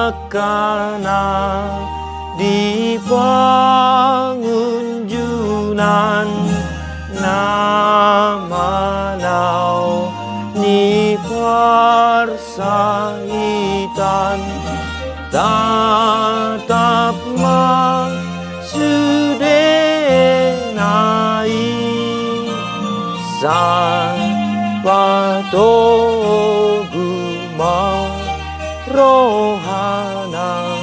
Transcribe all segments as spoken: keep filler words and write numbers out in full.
Kana di pangunjunan na manao ni parsahitan, tatap ma sudena i, sai patogu ma rohana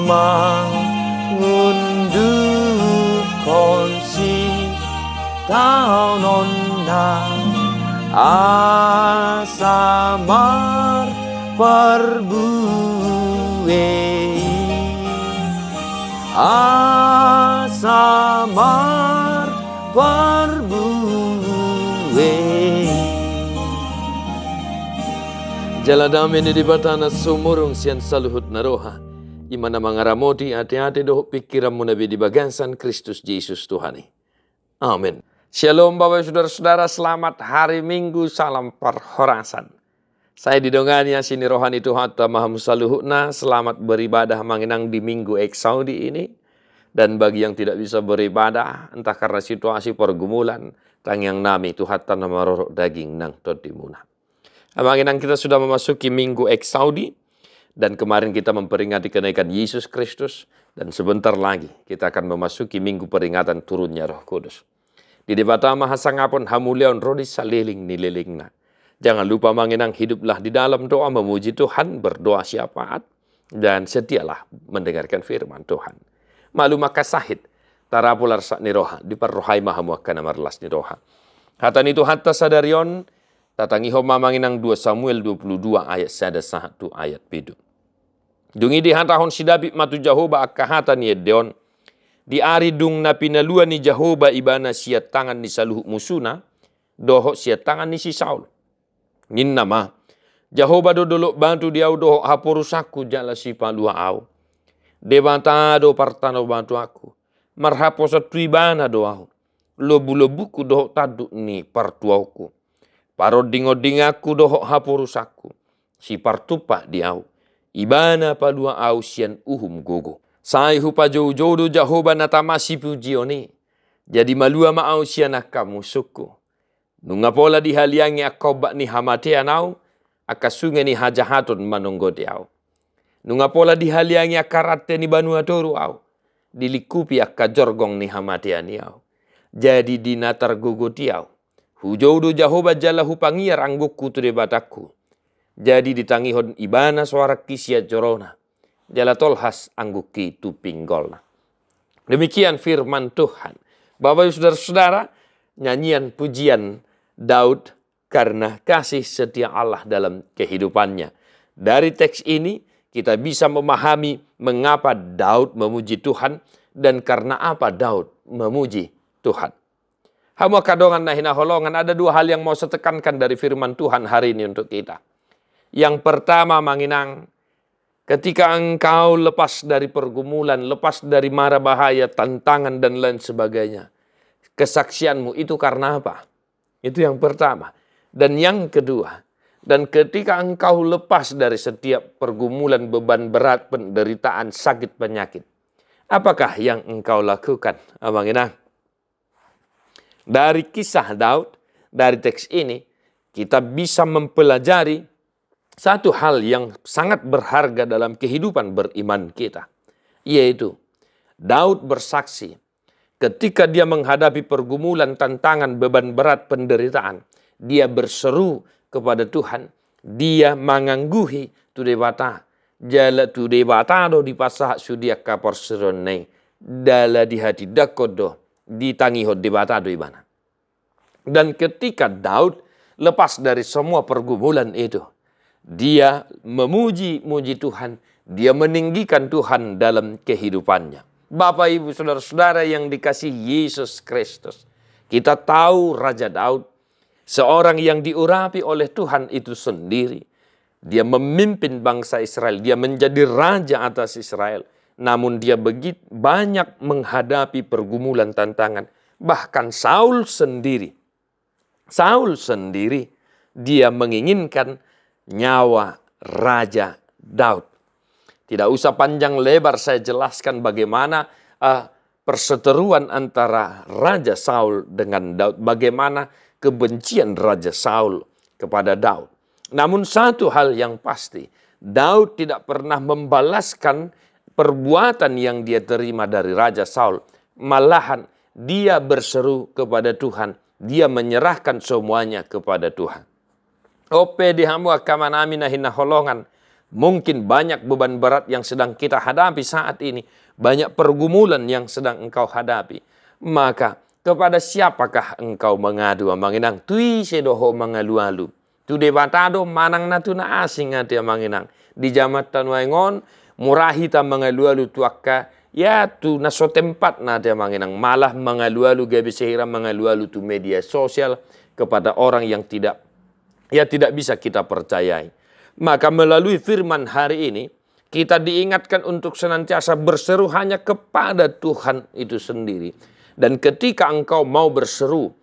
mangundukhon sitaononna, asa marparbue i, asa marparbue i. Jala dame ni Debata na sumurung sian saluhut na roha, i ma na mangaramoti ateate dohot pingkiranmuna be di bagasan Kristus Jesus Tuhan i. Amen. Syalom, Bapak Ibu Saudara-saudara, selamat hari Minggu, salam parhorasan. Sai didongani asi ni roha ni Tuhanta ma hamu saluhutna, selamat beribadah, Amang Inang, di Minggu Exaudi ini. Dan bagi yang tidak bisa beribadah, entah karena situasi pergumulan, tangiang nami Tuhanta na marorot daging nang tondimuna. Amang Inang, kita sudah memasuki Minggu Exaudi, dan kemarin kita memperingati kenaikan Yesus Kristus, dan sebentar lagi kita akan memasuki Minggu peringatan turunnya Roh Kudus. Di Debata ma hasangapon, hamuliaon ro di saleleng ni lelengna. Jangan lupa, Amang Inang, hiduplah di dalam doa, memuji Tuhan, berdoa syafaat, dan setialah mendengarkan firman Tuhan. Malum angka sahit, tarapul arsak ni roha, diparrohai ma hamu angka na marlas ni roha. Hata ni Tuhanta sadari on, tatangihon ma, Amang Inang, dua Samuel dua puluh dua ayat sada sahat tu ayat pitu. Dung i dihatahon si Daud ma tu Jahowa angka hata ni ende on, di ari dung na pinalua ni Jahowa ibana sian tangan ni saluhut musuna, dohot sian tangan ni si Saul. Ninna ma, Jahowa do dolok batu di ahu dohot haporusanku jala sipalua ahu. Debata do partanobatuanku. Marhaposan tu ibana do ahu. Lombulombungku dohot tanduk ni partuaonku. Parondingondinganku dohot haporusanku. Sipartumpak di ahu. Ibana palua ahu sian uhum gogo. Sai hupajoujou do Jahowa na tama sipujion i. Jadi malua ma ahu sian angka musungku. Nunga pola dihaliangi angka ombak ni hamatean ahu, angka sunge ni hajahaton manonggoti ahu. Nunga pola dihaliangi angka rante ni banua toru ahu, dilingkupi angka jorgong ni hamatean i ahu. Jadi di na targogoti ahu. Hujou do Jahowa jala hupangiar anggongku tu Debatangku. Jadi ditangihon ibana soarangki sian jorona. Jala tolhas anggongki tu pinggolna. Demikian firman Tuhan. Bapak Ibu Saudara-saudara, nyanyian pujian Daud karena kasih setia Allah dalam kehidupannya. Dari teks ini kita bisa memahami mengapa Daud memuji Tuhan dan karena apa Daud memuji Tuhan. Hamu angka dongan na hinaholongan, ada dua hal yang mau saya tekankan dari firman Tuhan hari ini untuk kita. Yang pertama, Amang Inang, ketika engkau lepas dari pergumulan, lepas dari mara bahaya, tantangan, dan lain sebagainya, kesaksianmu itu karena apa? Itu yang pertama. Dan yang kedua, dan ketika engkau lepas dari setiap pergumulan, beban berat, penderitaan, sakit, penyakit, apakah yang engkau lakukan, Amang Inang? Dari kisah Daud, dari teks ini, kita bisa mempelajari satu hal yang sangat berharga dalam kehidupan beriman kita, yaitu Daud bersaksi ketika dia menghadapi pergumulan, tantangan, beban berat, penderitaan, dia berseru kepada Tuhan, dia mangangguhi tu Debata, jala tu Debata do dipasahat sude angka parseruanna i, jala dihatindangkon do, ditangihon Debata do ibana. Dan ketika Daud lepas dari semua pergumulan itu, dia memuji-muji Tuhan, dia meninggikan Tuhan dalam kehidupannya. Bapak, Ibu, Saudara-saudara yang dikasihi Yesus Kristus, kita tahu Raja Daud, seorang yang diurapi oleh Tuhan itu sendiri. Dia memimpin bangsa Israel, dia menjadi raja atas Israel. Namun dia begit-, banyak menghadapi pergumulan, tantangan. Bahkan Saul sendiri, Saul sendiri, dia menginginkan nyawa Raja Daud. Tidak usah panjang lebar saya jelaskan bagaimana, eh, perseteruan antara Raja Saul dengan Daud, bagaimana kebencian Raja Saul kepada Daud. Namun satu hal yang pasti, Daud tidak pernah membalaskan perbuatan yang dia terima dari Raja Saul. Malahan dia berseru kepada Tuhan, dia menyerahkan semuanya kepada Tuhan. Ope di hamu angka amanami na hinaholongan, mungkin banyak beban berat yang sedang kita hadapi saat ini, banyak pergumulan yang sedang engkau hadapi. Maka, kepada siapakah engkau mengadu, amang inang? Tu ise do ho mangalualu? Tu Debata do manang na tu na asing, ate amang inang? Di jaman tanuaeng on, mura hita mangalualu tu angka, ya, tu na so tempatna, ate amang inang. Malah mangalualu, gabe sehira mangalualu tu media sosial kepada orang yang tidak, ya, tidak bisa kita percayai. Maka melalui firman hari ini, kita diingatkan untuk senantiasa berseru hanya kepada Tuhan itu sendiri. Dan ketika engkau mau berseru,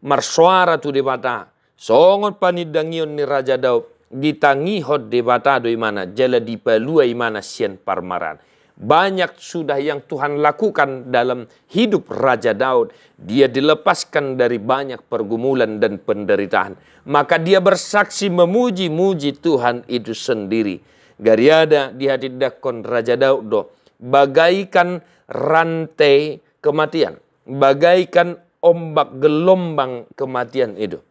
marsoara tu Debata, songon panindangion ni Raja Daud, ditangihon Debata do ibana, jala dipalua ibana sian parmaraan. Banyak sudah yang Tuhan lakukan dalam hidup Raja Daud. Dia dilepaskan dari banyak pergumulan dan penderitaan. Maka dia bersaksi memuji-muji Tuhan itu sendiri. Gariada dihatindangkon Raja Daud do, bagaikan rantai kematian, bagaikan ombak gelombang kematian itu.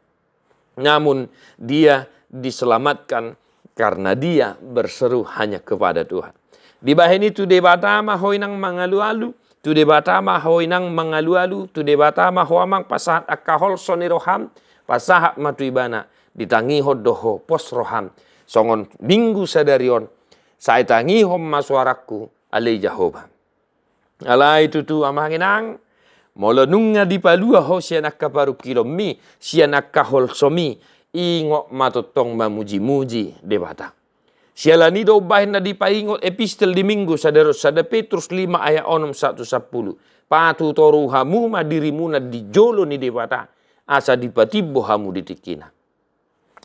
Namun dia diselamatkan karena dia berseru hanya kepada Tuhan. Dibahen i tu Debata ma ho inang mangalualu, tu Debata ma ho inang mangalualu, tu Debata ma ho amang pasahat angka holso ni roham, pasahat ma tu ibana, ditangihon do ho pos roham. Songon minggu sadari on, sai tangihon ma soarangku, ale Jahowa. Alai tutu amang inang, molo nunga dipalua ho sian angka parungkilonmi, sian angka holsomi, ingot ma tongtong mamuji-muji Debata. Siala ni do umbahen na dipaingot epistel di minggu sadari on, sada Petrus lima ayat onom sahat tu sampulu. Patutoru hamu ma dirimuna di jolo ni Debata, asa dipatimbo hamu di tingkina.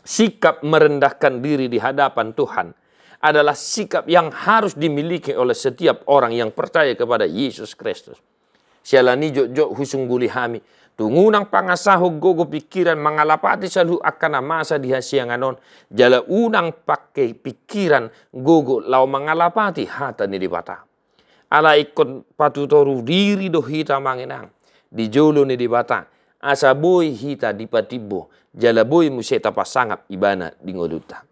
Sikap merendahkan diri di hadapan Tuhan adalah sikap yang harus dimiliki oleh setiap orang yang percaya kepada Yesus Kristus. Siala ni jotjot husungguli hami, tung unang pangasahon gogo pikiran mangalapati saluhut angka na masa di hasiangan on, jala unang pangke pikiran gogo laho mangalapati hata ni Debata. Alai ingkon patutoru diri do hita amang inang di jolo ni Debata, asa boi hita dipatimbo, jala boi muse tapasangap ibana di ngolunta.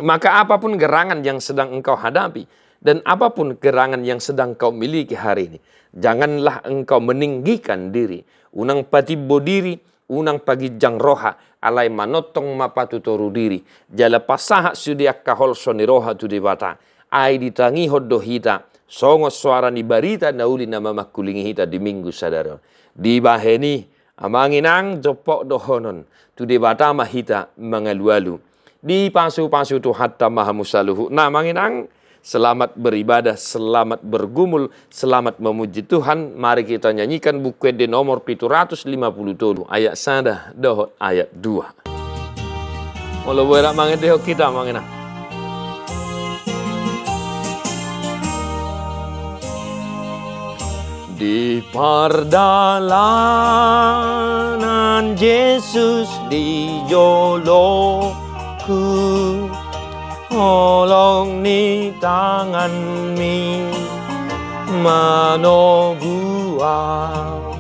Maka apapun gerangan yang sedang engkau hadapi, dan apapun gerangan yang sedang kau miliki hari ini, janganlah engkau meninggikan diri, unang patimbo diri, unang paginjang roha, alai manongtong ma patutoru diri, jala pasahat sude angka holso ni roha tu Debata, ai ditangihon do hita, songon soara ni barita na uli na mamangkulingi hita di minggu sadari on. Dibahen i, amang inang, jompok dohonon, tu Debata ma hita mangalualu. Dipasupasu Tuhanta ma hamu saluhutna amang inang, selamat beribadah, selamat bergumul, selamat memuji Tuhan. Mari kita nyanyikan Buku Ende nomor pitu ratus lima puluh tolu, ayat sada dohot ayat dua. Molo boi rap mangendehon hita amang inang. Di pardalanan Jesus di joloku, holong ni tanganmi manogu au.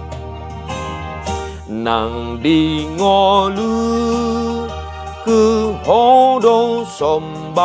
Nang di ngolungku ho do sombaonku.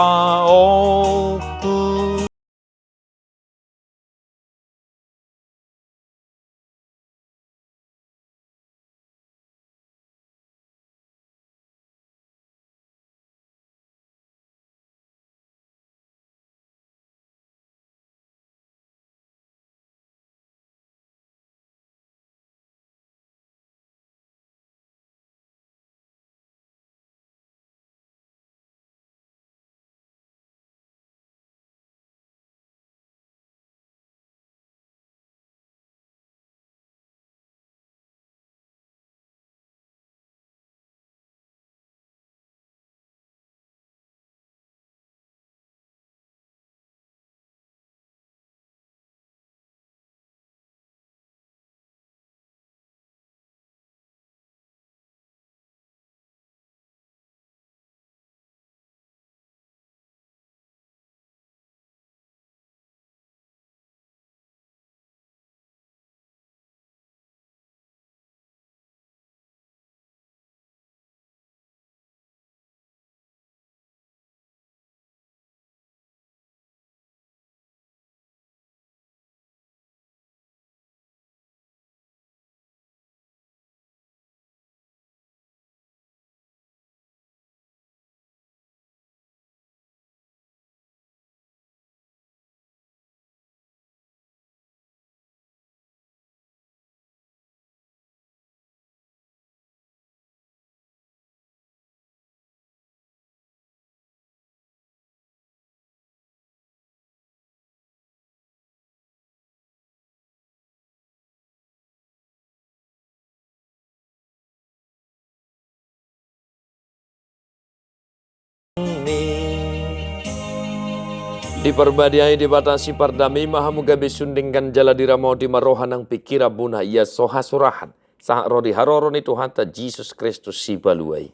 Diparbadiai Debata Sipardame ma hamu gabe sunding ganjala, diramoti ma roha nang pingkiranmuna, ia so hasurahan sahat ro di haroro ni Tuhanta Jesus Kristus Sipalua i.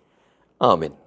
Amen.